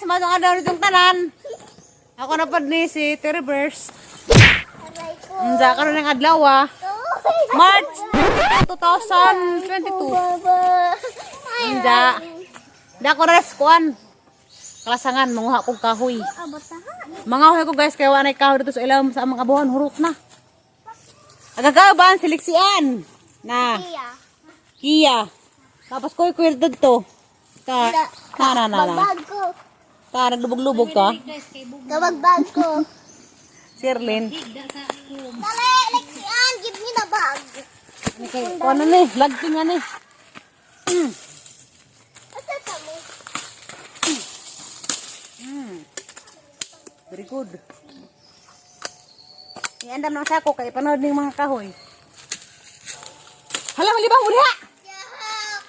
Masong adlaw nitong tanan. Ako na pad ni si Terry Burst. Unsa karon ng adlaw ah. March 2022. Unsa? Dako res kuan. Kalasangan manguha kog kahoy. Mga hoy ko guys kay wa nay kahoy dito sa ilawom sa among abuhan hurot na. Agagaban siliksian. Na. Kia. Tapos koy kuy dito. Ta na na na na. Bagbag ko. Ta naglubog-lubog ka. Kabagbag ko. Sirlin. Dali, Lexian, give me the bag. Ano kay kuan na ni, lagting ani. Asa ka mo? Very good. Iandam na sa ako kay panood ning mga kahoy. Hala, malibang mo diha. Jack.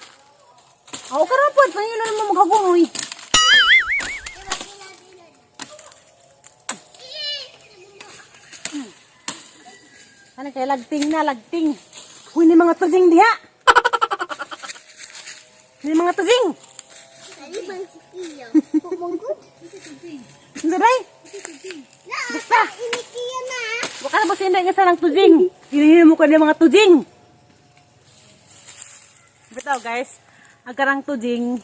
Aw karon pod pangiyon na mo maghagunoy. Ano kay lagting na lagting. Uy, ni mga tuzing diha. Ni mga tuzing. Dali bang si Kia? Pumungkot? Hindi day. Na, Basta. ini Kia na. Baka na ba sinday nga sa ng tujing? Hinihin mo ka ng mga tujing. Bitaw guys, ang karang tujing,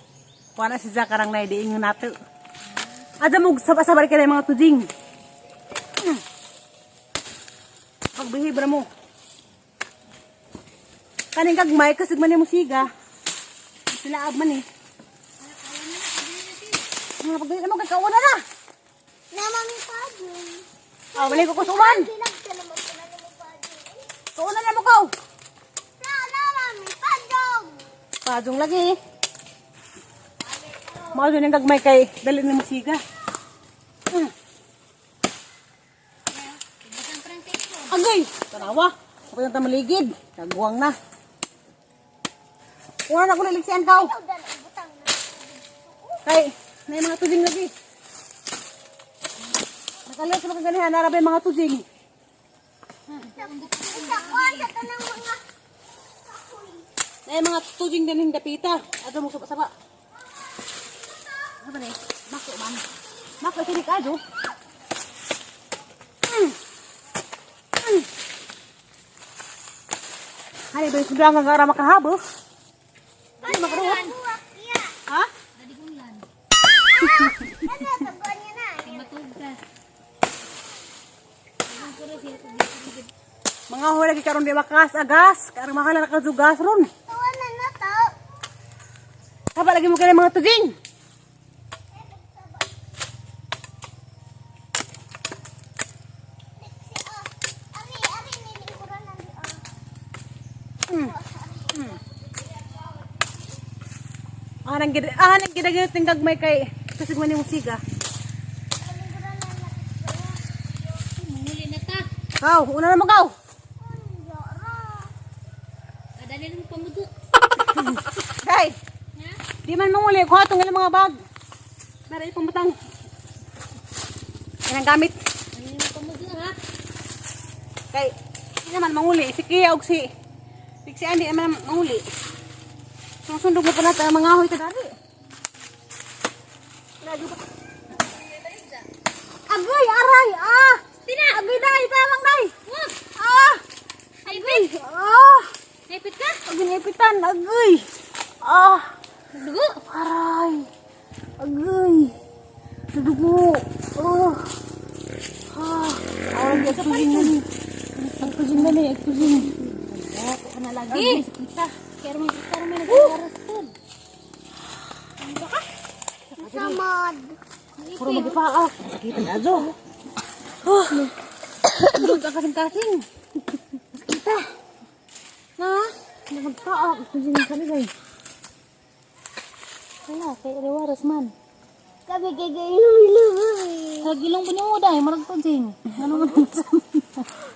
kuha na si Zach karang na diingon nato. Ada mo saba-saba ka na yung mga tujing. Pagbihibra mo. Kaning gagmay kasi man mo siga. Silaab man eh. Mga pagdali mo kay kauna na. Na, mami pagin. Ah, wala ko kusuman. Kilag ka naman pala ni mo pagin. Kauna na mo kaw. Na, na, mami pagong. Pajong lagi. Mao jud ang gagmay kay dali na mo siga. Agay, tanawa. Ako yung tamaligid. Nagguwang na. Una na ko naliksian kaw. Ikaw dali, butang na. Kay, na yung mga tujing lagi. Nakalas sa mga ganihan, narabay mga tujing. Sa kuan sa tanang mga kahoy. Na yung mga tujing din yung dapita. Ato mo saba-saba. Ano ba ni? Mako man. Mako sini ka do. Hani ba yung sundang nga ara makahabo? Ano makaruha? Buwak iya. Ha? Ano taguan niya na? Mga huli lagi karon di makas agas, karon makala na kajugas ron. Tawanan na to. Saba lagi mo kaya mga tujing. Lexi, ah. Ari, ari, nilingkuran na di, ah. Anang gid anang gid ting gagmay kay kasi man yung siga. Nilingkuran na na. Muli na ta. Kaw, una na mo kaw. Unyo, ra. Kadali na mo pamugo. Day. Ha? Di man manguli ko atong ilang mga bag. Mara ipong butang. Yan ang gamit. Dali na mo pamugo ha. Kay di naman manguli si Kia og si si Andy naman manguli. Susundog mo pa natin ang mga ahoy ta dali. Lagi pa. Agoy, aray, ah! Tina! Agoy, day, tamang day! Ah! Agoy! Ah! Naipit ka? Agoy, naipitan, agoy! Ah! Dugo. Aray! Agoy! Nadugo! Oh! Ah! Aray, agpugin na ni. Agpugin na ni, agpugin. Ako na lagi. Kita. Kaya mo kita may nag-aras po. Samad. Puro magipaak. Sakit ang azo. Oh! Doon sa kasing-kasing. Sakita. Na? Hindi magpaak. Agpugin na kami guys. Wala, kay Rewaras man. Kami gagayong Kagilong pa niyo dai, marag to jing. Ano man?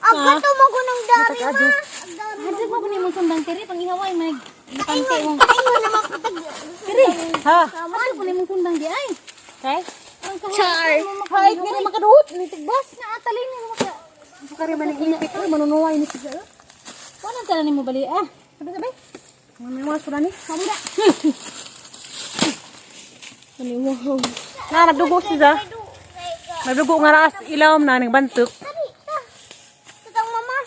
Ang gato mo ko ng dari ma. Ang dari. Hadlok mo kunin mong sundang tiri pang ihaway mag pante mo. Kaingon naman ko tag. Tiri. Ha? Hadlok kunin mong sundang di ay. Kay? Char. Kahit nga na makaduot. Nitigbas. Naatalin ni mo maka. Sukari man ang ipit. Uy, manunuway ni siya. Wala ka na nimo bali ah. Sabay-sabay. Mga mga sura ni. Kamura. Ano mo? Na nagdugo siya. Nagdugo nga raas ilawom na ning bantok. Dali, ta. Tatang mama.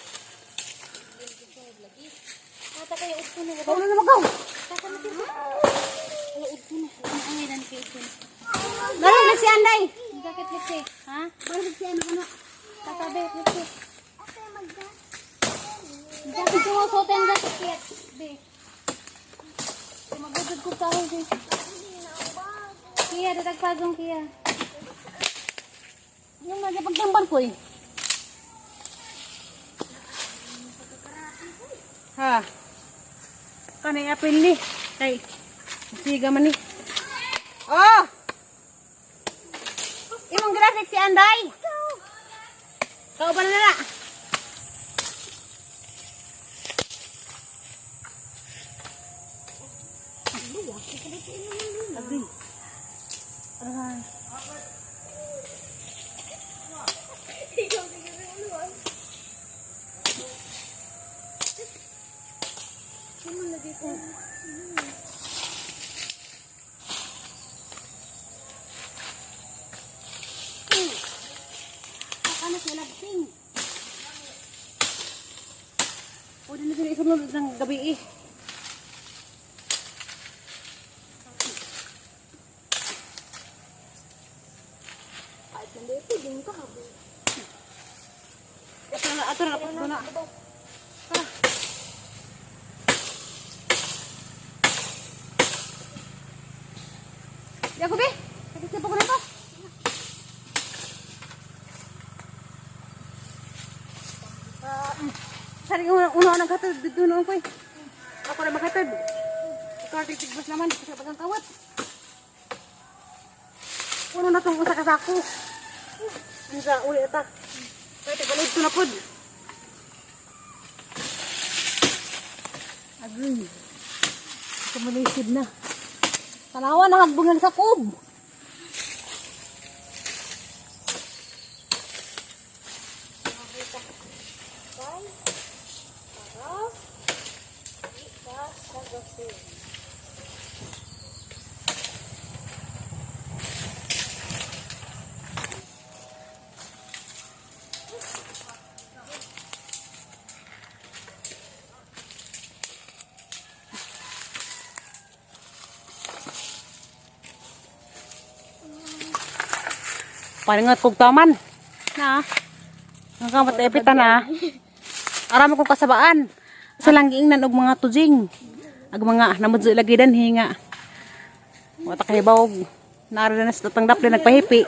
Kata kayo udto na. Wala na magaw. Kata na dito. Wala udto na. Ang angay dan kay udto na. Dali na si Anday. Jacket lipsi. Ha? Balik si ano ano. Tatabi lipsi. Okay, magda. Jacket ko so ang jacket. Be. Magudod ko kahoy be. Kiya, datagpagong kiya. Yung nga pagtamban ko eh. Ha. Kanay apil ni. Kay siga man ni. Oh! Imong graphic si Anday. Kauban na na. Agri. Aray. Ano sila labsing? Pwede na sila isunod ng gabi eh. Ato na, ato na, ato na. Tara. Yakobe, sakit sa ko na to. Sari una una nang katad dito noon ko eh. Ako na makatad. Ikaw tigbas naman sa pagang kawat. Uno na tong usa ka sako. Ano sa uli ata. Kay tibalod ko na pod. Agoy. Kumulisib na. Tanawa na hagbungan sa kub. Paningat kog taman. Na. Ang kamot epitan na. Arami kong kasabaan. Sa lang giingnan og mga tujing. Ag mga namudzo lagi danhi nga. Wa ta kahibawog. Naara na sa tatang dapli nagpahipi.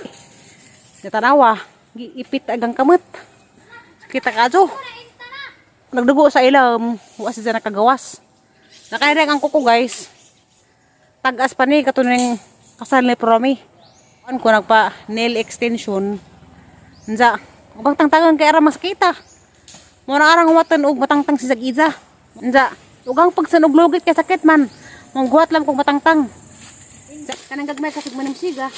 Natanawa, giipit agang kamot. Kita kadyo. Nagdugo sa ilam, wa siya nakagawas. Nakairang ang kuko guys. Tag-as pa ni katuning kasal ni Promi. An ko nagpa nail extension. Nza, ubang tangtangan kay ara maskita. Mo na arang humatan og matangtang si Zagiza. Nza, ugang pagsanog lugit kay sakit man. Mangguhat lang kong matangtang. Nza, kanang gagmay kasig manim siga.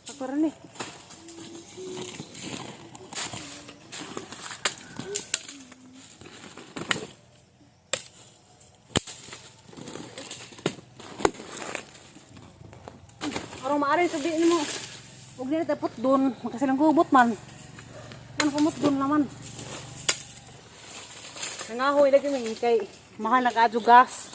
Pagpara ni. Arong maari sabihin mo. Huwag nila tapot doon. Magkasilang gubot man. Man kumot doon naman. Nangahoy lagi may kay mahal na kaadyo gas.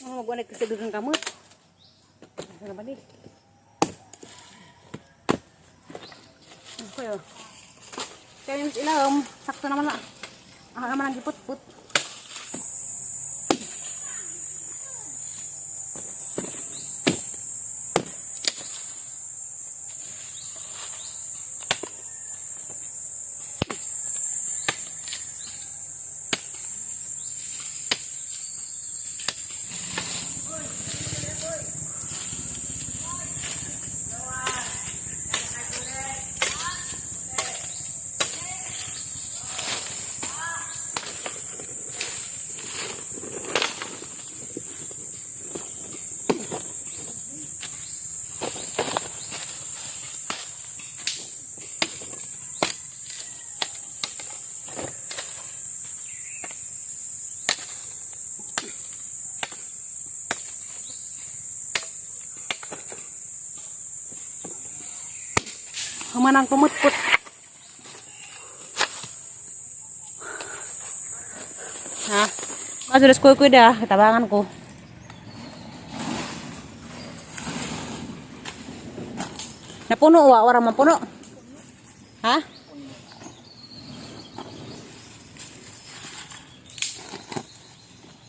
Ano magwanay kasi dugang kamot. Ano ba ni? Ano kayo? Kaya yung ilawom, sakto naman na. Ah, naman ang giput-put. Humanang pumutput. Ha? Masulas ko ko da, katabangan ko. Napuno wa, wala man puno. Ha?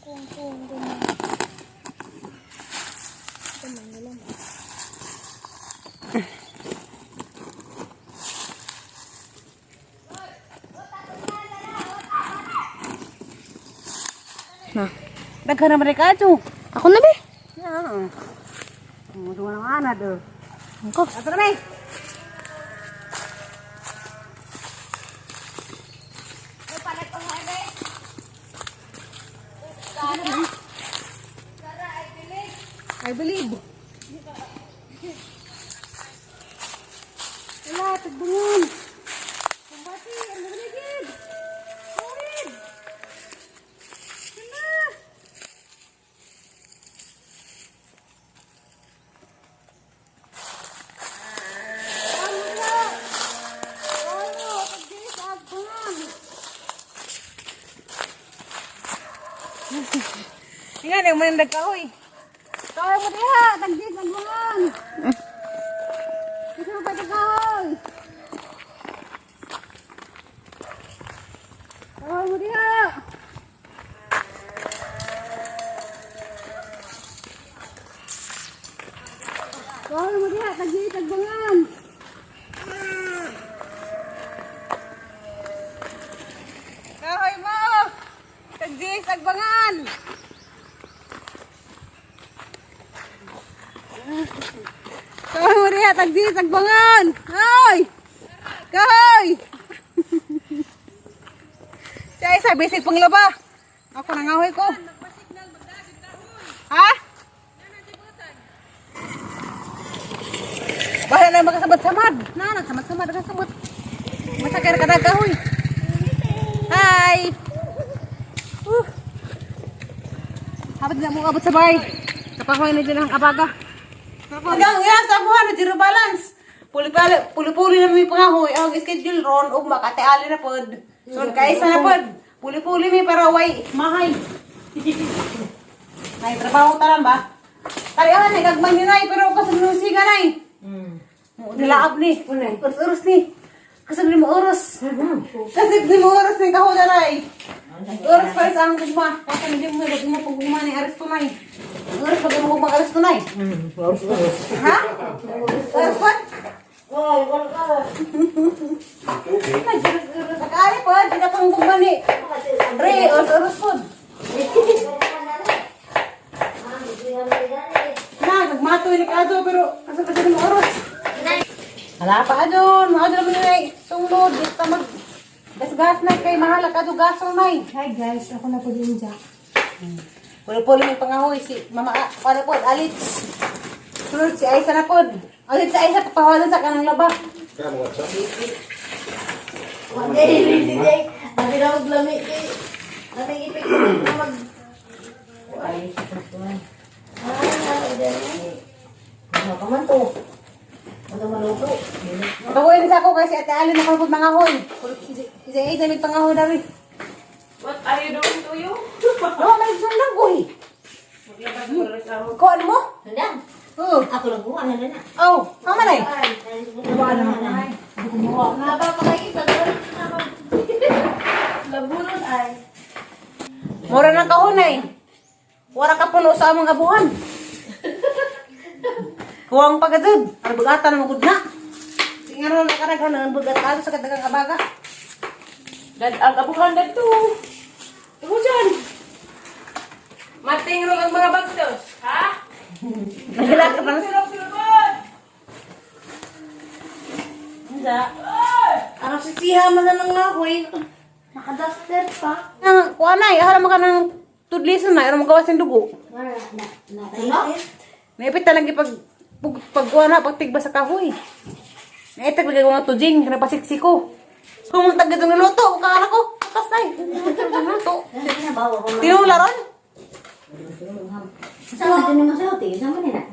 Kung ganun. Ganun nila mo. Na. Daghan naman ka adyo. Ako na be. Oo. Mo duwa ng anad oh. Angko. Ato na may. I believe. Wala, tagbungon. Kumbati, ang naligid. Kawid. Wala. Ingat, yung manindag kahoy. Kahoy mo diha, tagdis ang buwan. Isa pa kahoy. Kahoy mo diha. Kahoy mo diha, tagdis ang buwan. Kahoy mo! Tagdis ang bangan! Kahoy mo diha, tagdis ang bangan! Hoy! Kahoy! Siya isa, basic panglaba. Ako nangahoy ko. Ha? Bahala na makasamad-samad. Na, nagsamad-samad, nagsamad. Masakay na kadag kahoy. Hi! Habot na mo abot sa bahay. Kapahoy na dyan ang abaga. Hanggang ilang sa buwan na zero balance. Puli-puli na may pangahoy. Ang schedule ron ug makate ali na pod. So kaisa na pod. Puli-puli may para way mahay. Nay trabaho taran ba? Tarihan ay gagmay ni nay pero kasi nusiga nay. Mo nilaab ni. Urus-urus ni. Kasi ni mo oras. Kasi ni mo oras ni kahoy nay. Oras pa sa ang gugma. Kasi hindi mo gugma pag gugma ni aris tunay. Oras pag gugma aris tunay. Ha? Oras pa? Ay, oras Akali po, di na pang gugma ni. Re, oras oras po. Na, nagmatoy ni Kado pero asa pa mo oras. Wala pa adon, mga adon naman ay sunglod, basta mag gas-gas na kay mahal ka do gasol nay. Hi guys, ako na po din Jack. Puli-puli may pangahoy si Mama para po Alits. Sunod si Aisa na pod. Alit si Aisa papawalan sa kanang laba. Baguhin sa ako kasi Ate Alin na pod mga hoy. Si Aisa may pangahoy dari. What are you doing to you? No, may sundan ko eh. Kuan mo? Oo. Ako lang buwan na na. Oh, tama na eh. Labunon ay. Mura ng kahunay. Wala ka puno sa among abuhan. Kuwang pagadud. Ang bugata na magud na. Tingnan na nakaraghan ang bugat ato sa kadagang abaga. Dad, ang abuhan dad to. Ikaw dyan. Mating rong ang mga bagtos. Ha? Nagila ka pa na. Sulod, sulod! Ang sisiha man na ng ngahoy. Nakaduster pa. Ang kuha na eh. Ahara mo ka ng tudlisan na. Ahara mo gawas ng dugo. Wala na. Na. Naipit talaga pag pag pagkuha na, pagtigba sa kahoy. Naitag lagi ko nga tujing, napasiksi ko. Kung tagad ng niluto, kakala ko, atas na eh. Niluto. Tinong laron? Sama din mo sa hotel, sama nila.